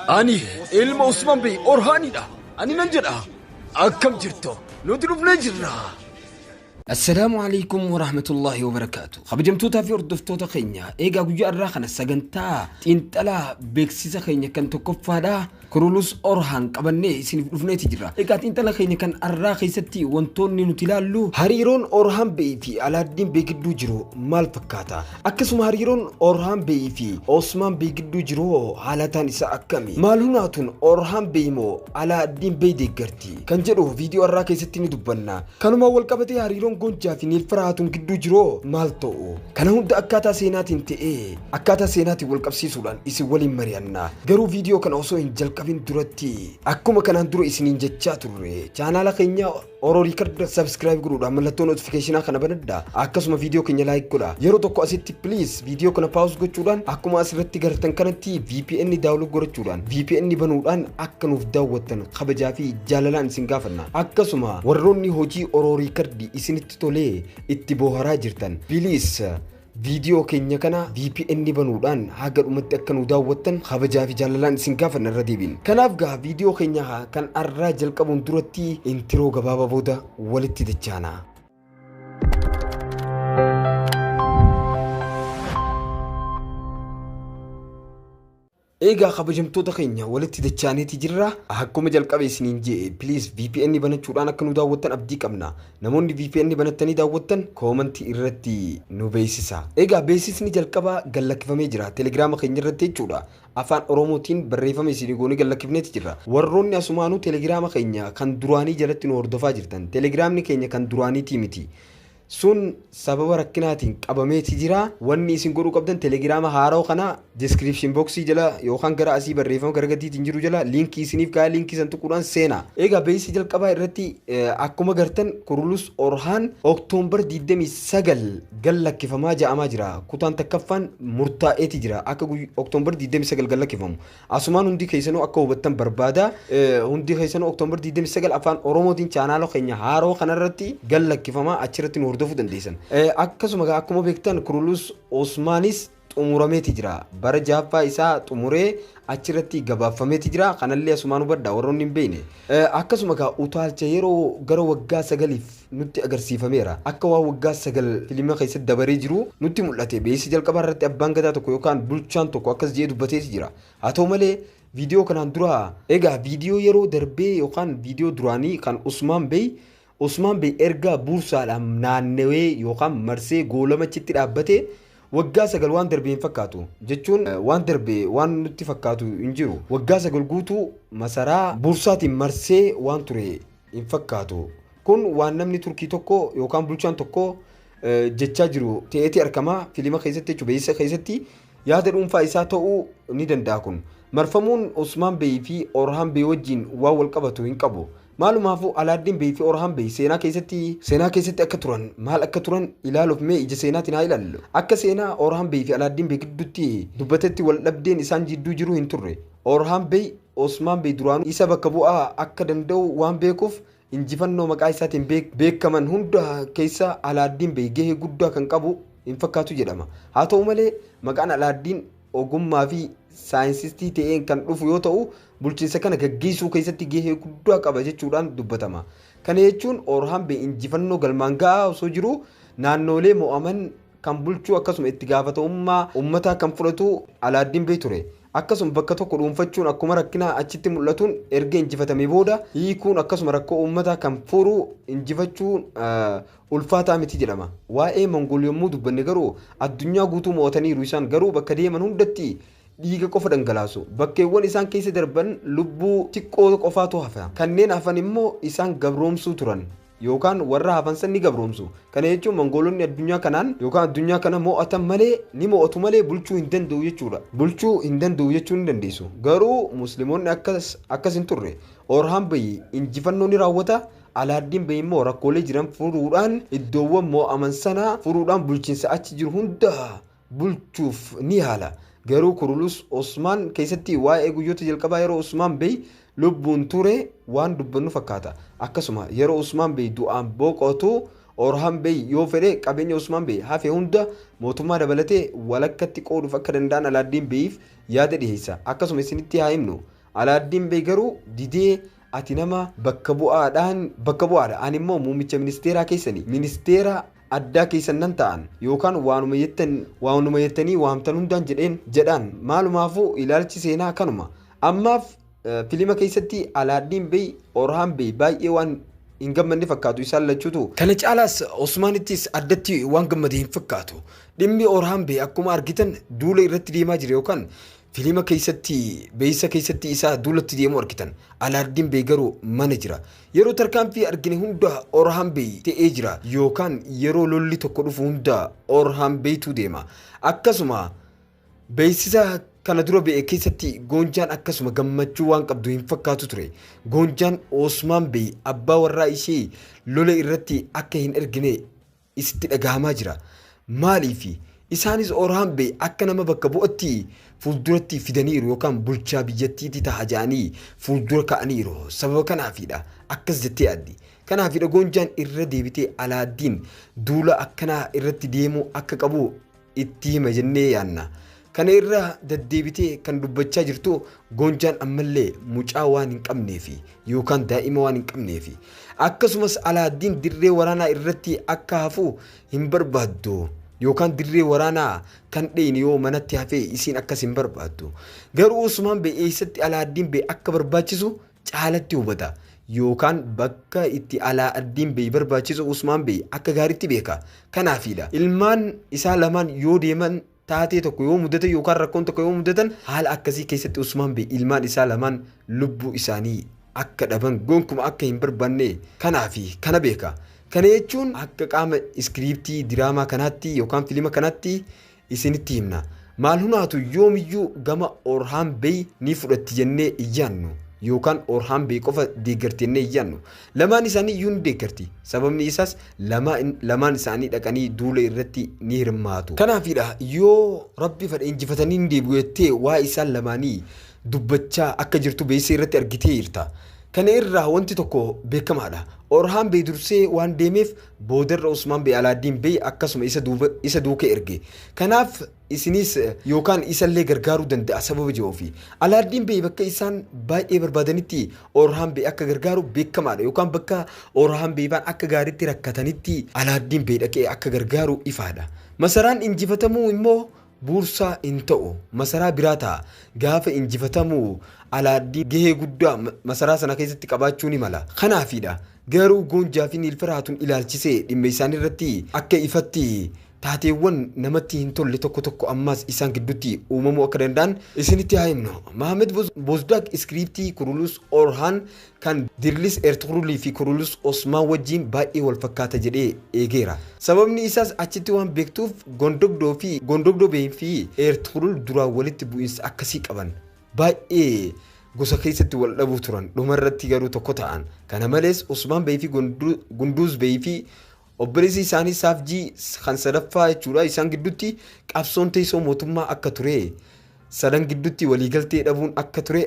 Ani ilma Usmaan Bey Orhaanidha. Ani nan jedha. Akkam jirtu? Nuti dhufnee jirra. Assalaamu alaikum warahmatullaahi wabarakaatu. Kabajamtootaa fi hordoftoota keenya, eegaa guyyaa irraa kana sagantaa xiinxalaa beeksisa keenya kan tokkoffaadha. Kurulus Orhaan qabannee isiniif dhufneeti jirra. Egaa xiinxala keenya kan arraa keessatti wantoonni nuti ilaallu hariiroon Orhaan Bey fi Alaaddiin Bey gidduu jiru maal fakkaata? Akkasuma hariiroon Orhaan Bey fi Osmaan Bey gidduu jiru haalataan isaa akkami? Maalunaatun Orhaan Bey moo Alaaddiin Bey deeggarti? Kan jedhu viidiyoo arraa keessatti ni dubbanna. Kanumaan wal qabatee hariiroon Gonjaa fi Niilfara Haatuun gidduu jiru maal ta'u? Kana hunda akkaataa seenaatiin ta'ee akkaataa seenaatiin wal qabsiisuudhaan isin waliin mari'anna. Garuu viidiyoo kana osoo hin jalqabin duratti akkuma kanaan dura isiniin jechaa turre, chaanaala keenya Oro Record subscribe godhuudhaan mallattoo notificationaa kana banadha. Akkasuma viidiyoo keenya like godha. Yeroo tokko asitti please viidiyoo kana pause gochuudhaan akkuma asirratti gartan kanatti VPN download godhachuudhaan VPN banuudhaan akka nuuf daawwattan kabajaa fi jaalalaan isin gaafanna. Akkasuma warroonni hojii Oro Record isinitti tolee itti booharaa jirtan, please viidiyoo keenya kana VPN banuudhaan haga dhumatti akka nu daawwattan kabajaa fi jaalalaan isin gaafanna irra deebiin. Kanaaf gaa viidiyoo keenya kan arraa jalqabuun duratti intro gabaabaa booda walitti dachaana. Egaa kabajamtoota keenya, walitti dachaaneeti jirra. Akkuma jalqabe isiniin jee, please VPN banachuudhaan akka nu daawwattan abdii qabna. Namoonni VPN banattanii daawwattan koomantii irratti nu beeksisa. Egaa beeksisni jalqabaa gallakkifamee jira. Telegiraama keenya irratti jechuudha. Afaan Oromootiin barreeffama isinii goonee gallakkifneeti jirra. Warroonni asumaanuu telegiraama keenya kan duraanii jalatti nu hordofaa jirtan, telegiraamni keenya kan duraaniitii miti. Sun sababa rakkinaatiin qabameeti jira. Wanni isin godhuu qabdan telegiraama haaroo kana description boxii jala yookaan gara asii barreeffama gara gadiitiin jiru jala liinkii isiniif kaa'ee, liinkii san tuquudhaan seena. Egaa beeksisa jalqabaa irratti akkuma gartan Kurulus Orhaan October 29 gallakkifamaa ja'amaa jira. Kutaan takkaffaan murtaa'eeti jira. Akka October 29 gallakkifamu. Asumaan hundi keessanuu akka hubattan barbaada. Hundi keessanuu October 29 afaan Oromootiin chaanaala keenya haaroo kanarratti gallakkifamaa, achirratti nu hordofuu dandeessan. Akkasuma akkuma beektan Kurulus Osmaanis xumurameeti jira. Bara jaaffaa isaa xumuree achirratti gabaaffameeti jira. Kanallee asumaan hubadha warroonni hin beekne. Akkasuma gaa utaalcha yeroo gara waggaa 9f nutti agarsiifameera. Akka waan waggaa 9 filima keessatti dabaree jiru nutti mul'ate. Beeksisa jalqabaa irratti abbaan gadaa tokko yookaan bulchaan tokko akkas jedhee dubbateeti jira. Haa ta'u malee viidiyoo kanaan dura, egaa viidiyoo yeroo darbee yookaan viidiyoo duraanii kan Usmaan Bey erga Buursaadhaan naannawee yookaan marsee goolamachitti dhaabbate waggaa 9 waan darbe hin fakkaatu. Jechuun waan darbe waan nutti fakkaatu hin jiru. Waggaa 9 guutuu masaraa Buursaatiin marsee waan ture hin fakkaatu. Kun waan namni Turkii tokko yookaan bulchaan tokko jechaa jiru ta'eeti argama filima keessatti jechuudha. Beeksisa keessatti yaada dhuunfaa isaa ta'uu ni danda'a kun. Marfamuun Usmaan Bey fi Orhaan Bey wajjin waan wal qabatu hin qabu. Maalumaafuu Alaaddiin Bey fi Orhaan Bey seenaa keessatti akka turan, maal akka turan ilaaluuf mee ija seenaatiin haa ilaallu. Akka seenaa Orhaan Bey fi Alaaddiin Bey gidduutti dubbatetti wal dhabdeen isaan jidduu jiru hin turre. Orhaan Bey Osmaan Bey duraanuu isa bakka bu'aa akka danda'u waan beekuuf injifannoo maqaa isaatiin beekaman hunda keessa Alaaddiin Bey gahee guddaa kan qabu hin fakkaatu jedhama. Haa ta'u malee maqaan Alaaddiin ogummaa fi saayinsistii ta'een kan dhufu yoo ta'u, bulchiinsa kana gaggeessuu keessatti gahee guddaa qaba jechuudhaan dubbatama. Kana jechuun Orhaan Bey injifannoo galmaan ga'aa osoo jiru naannoolee mo'aman kan bulchuu, akkasuma itti gaafatamummaa uummataa kan fudhatu Alaaddiin Bey ture. Akkasuma bakka tokko dhuunfachuun akkuma rakkina achitti mul'atuun erga injifatamee booda hiikuun, akkasuma rakkoo uummataa kan furu injifachuun ulfaataa miti jedhama. Waa'ee Mongool yommuu dubbanne garuu addunyaa guutuu mo'ataniiru, isaan garuu bakka deeman hundatti dhiiga qofa dhangalaasu. Bakkeewwan isaan keessa darban lubbuu xiqqoo qofaatu hafa. Kanneen hafan immoo isaan gabroomsuu turan. Yookaan warra hafan san ni gabroomsu. Kana jechuun Mongoolonni addunyaa kanaan yookaan addunyaa kana mo'atan malee, ni mo'atu malee bulchuu hin danda'u jechuudha. Bulchuu hin danda'u jechuu ni dandeessu. Garuu Musliimoonni akkas hin turre. Orhaan Bey injifannoo ni raawwata. Alaaddiin Bey immoo rakkoolee jiran furuudhaan, iddoowwan mo'aman sana furuudhaan bulchiinsa achi jiru hunda bulchuuf ni yaala. Garuu Kurulus Osmaan keessatti waa'ee guyyoota jalqabaa yeroo Usmaan Bey lubbuun ture waan dubbannu fakkaata. Akkasuma yeroo Usmaan Bey du'aan boqotu Orhan Bey yoo fedhe qabeenya Usmaan Bey hafe hunda mootummaa dabalatee walakkatti qooduuf akka danda'an Alaaddiin Beyiif yaada dhiyeessa. Akkasuma isinitti haa himnu. Alaaddiin Bey garuu didee, ati nama bakka bu'aadhaan bakka bu'aadha, ani immoo muummicha ministeeraa keessani, ministeera addaa keessan nan ta'an yookaan waanuma jettan waanuma jettanii waamtan hundaan jedheen jedhaan. Maalumaafuu ilaalchi seenaa kanuma. Ammaaf filima keessatti Alaaddiin Bey Orhaan Bey baay'ee waan hin gammanne fakkaatu isaan lachuutu. Kana caalaas Osmaanittis addatti waan gammade hin fakkaatu. Dhimmi Orhaan Bey akkuma argitan duula irratti deemaa jira yookaan filima keessatti beeysa keessatti isaa duulatti deemu argitan. Alaaddiin Bey garuu mana jira. Yeroo tarkaanfii argine hunda Orhaan Bey ta'ee jira yookaan yeroo lolli tokko dhufu hunda Orhaan Beytu deema. Akkasuma beeksisa kana dura ba'e keessatti Goonjaan akkasuma gammachuu waan qabdu hin fakkaatu ture. Goonjaan Osmaan Bey abbaa warraa ishee lola irratti akka hin ergine isitti dhagahamaa jira. Maaliifi? Isaanis Orhaan Bey akka nama bakka bu'atti fuulduratti fidaniiru yookaan bulchaa biyyattiitti ta'a jedhanii fuuldura ka'aniiru. Sababa kanaafidha akkas jettee yaaddi. Kanaafidha Goonjaan irra deebitee Alaaddiin duula akkanaa irratti deemuu akka qabu itti hima jennee yaanna. Kana irra deddeebitee kan dubbachaa jirtu Goonjaan ammallee mucaa waan hin qabneefi yookaan daa'ima waan hin qabneefi. Akkasumas Alaaddiin dirree waraanaa irratti akka hafu hin barbaaddu. Yookaan dirree waraanaa kan dheeyne yoo manatti hafee isiin akkas hin barbaaddu. Garuu Usmaan Bey eessatti Alaaddiin Bey akka barbaachisu caalatti hubata. Yookaan bakka itti Alaaddiin Bey barbaachisu Usmaan Bey akka gaariitti beeka. Kanaafidha. Ilmaan isaa lamaan yoo deeman taatee tokko yoo mudatan yookaan rakkoon tokko yoo mudatan haala akkasii keessatti Usmaan Bey ilmaan isaa lamaan lubbuu isaanii akka dhaban gonkuma akka hin barbaanne kanaafi kana beeka. Kana jechuun akka qaama iskiriiptii diraamaa kanaatti yookaan filima kanaatti isinitti himna. Maal hunaatu yoomiyyuu gama Orhaan Bey ni fudhatti jennee iyyaannu yookaan Orhaan Bey qofa deeggarti jennee iyyaannu. Lamaan isaanii iyyuu ni deeggarti. Sababni isaas lamaan isaanii dhaqanii duula irratti ni hirmaatu. Kanaafidha yoo rabbi fedhe injifatanii ni deebi'u jettee waa isaan lamaanii dubbachaa akka jirtu beeksisa irratti argitee jirta. Kana irraa wanti tokko beekamaadha. Orhaan Bey dursee waan deemeef boodarra Usmaan Bey Alaaddiin Bey akkasuma isa duuka erge. Kanaaf isinis yookaan isallee gargaaruu danda'a sababa jiruufi. Alaaddiin Bey bakka isaan baay'ee barbaadanitti Orhaan Bey akka gargaaru beekamaadha. Yookaan bakka Orhaan Bey faan akka gaariitti rakkatanitti Alaaddiin Bey dhaqee akka gargaaru ifaadha. Masaraan injifatamuu immoo Buursaa hin ta'u, masaraa biraa ta'a. Gaafa injifatamu Alaaddiin gahee guddaa masaraa sana keessatti qabaachuu ni mala. Kanaafidha. Garuu Goonjaa fi Niilfer Haatun ilaalchisee dhimma isaanii irratti akka ifatti taateewwan namatti hin tolle tokko tokko ammaas isaan gidduutti uumamuu akka danda'an isinitti haa himnu. Mahamed Bozdaag iskiriiptii Kurulus Orhaan kan Dirlis Ertugrulii fi Kurulus Osmaan wajjin baay'ee wal fakkaata jedhee eegeera. Sababni isaas achitti waan beektuuf Gondogdoo fi Gondogdoo Bey fi Ertugrul duraan walitti bu'insa akkasii qaban. Baay'ee gosa keessatti wal dhabuu turan. Dhuma irratti garuu tokko ta'an. Kana malees Osmaan Bey fi Gunduuz Bey fi obboleessi isaanii Saafjii kan sadaffaa jechuudha isaan gidduutti qabsoon teessoo mootummaa akka ture sadan gidduutti waliigaltee dhabuun akka ture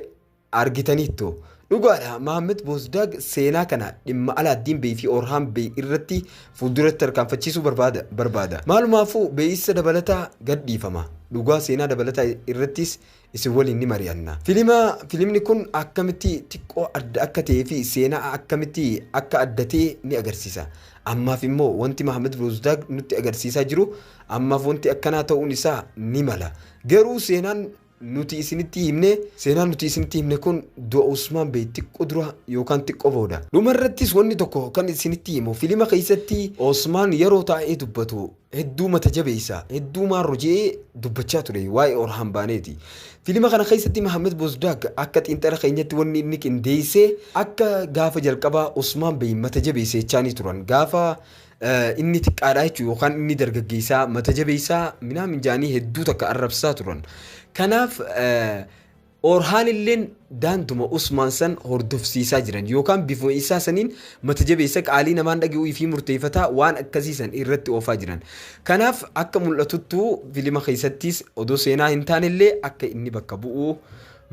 argitaniittu. Dhugaadha, Mahammed Bozdaag seenaa kana dhimma Alaaddiin Bey fi Orhaan Bey irratti fuulduratti tarkaanfachiisuu barbaada. barbaada. Maalumaafuu beeksisa dabalataa gadhiifama. Dhugaa seenaa dabalataa irrattis isin waliin ni mari'anna. Filima filimni kun akkamitti xiqqoo adda akka ta'ee fi seenaa akkamitti akka adda ta'e ni agarsiisa. Ammaaf immoo wanti Mahammed Bozdaag nutti agarsiisaa jiru ammaaf wanti akkanaa ta'uun isaa ni mala. Garuu seenaan nuti isinitti himne seenaan nuti isinitti himne kun du'a Usmaan Bey xiqqoo dura yookaan xiqqoo booda. Dhuma irrattis wanni tokko kan isinitti himu filima keessatti Osmaan yeroo taa'ee dubbatu hedduu mata jabeessa hedduu maarro je'ee dubbachaa ture waa'ee Orhaan Baaneeti. Filima kana keessatti Mahammed Bozdaag akka xiinxala keenyatti wanni inni qindeesse akka gaafa jalqabaa Usmaan Bey mata jabeessa jechaanii turan. Gaafa inni xiqqaadha jechuun yookaan inni dargaggeessaa mata jabeessaa minaamin jaanii hedduu takka arrabsaa turan. Kanaaf Orhaan illeen daanduma Usmaan san hordofsiisaa jiran yookaan bifuma isaa saniin mata jabeessa qaalii namaan dhaga'uu fi murteeffataa waan akkasii san irratti oofaa jiran. Kanaaf akka mul'atuttu filima keessattis odoo seenaa hin taanellee akka inni bakka bu'u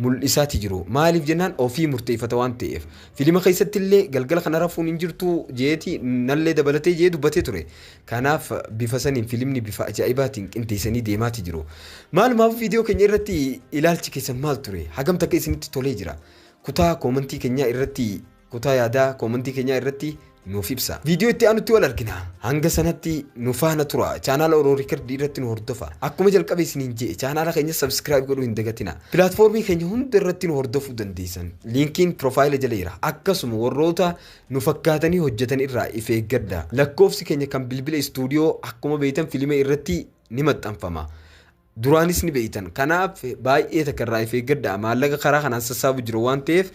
Mul'isaati jiru. Maaliif jennaan ofii murteeffata waan ta'eef. Filima keessatti illee galgala kana rafuun hin jirtu jeeti nallee dabalatee jee dubbatee ture. Kanaaf bifa saniin filimni bifa ajaa'ibaatiin qindeessanii deemaati jiru. Maalumaaf viidiyoo keenya irratti ilaalchi keessan maal ture? Hagam takka isinitti tolee jira? Kutaa koomantii keenyaa irratti, kutaa yaadaa koomantii keenyaa irratti nuuf ibsa. Viidiyoo itti aanutti wal argina. Hanga sanatti nu faana tura. Chaanaala Oroo Riikardii irratti nu hordofa. Akkuma jalqabe isiniin je'e, chaanaala keenya subscribe godhuu hin dagatina. Pilaatfoormii keenya hunda irratti nu hordofuu dandeessan. Liinkiin piroofaayila jala jira. Akkasuma warroota nu fakkaatanii hojjetan irraa if eeggadha. Lakkoofsi keenya kan bilbila istuudiyoo akkuma beektan filima irratti ni maxxanfama. Duraanis ni beektan. Kanaaf baay'ee takka irraa if eeggadha. Maallaqa karaa kanaan sassaabu jiru waan ta'eef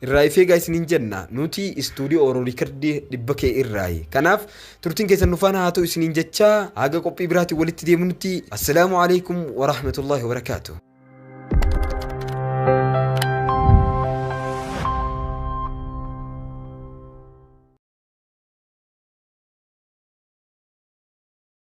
irraa if eegaa isiniin jenna. Nuti istuudiyoo Oroo Riikardii dhibba kee irraayi. Kanaaf turtiin keessan nu faana haa ta'u isiniin jechaa, haga qophii biraatiin walitti deemnutti, assalaamu alaikum wa rahmatullahi wa barakaatuh.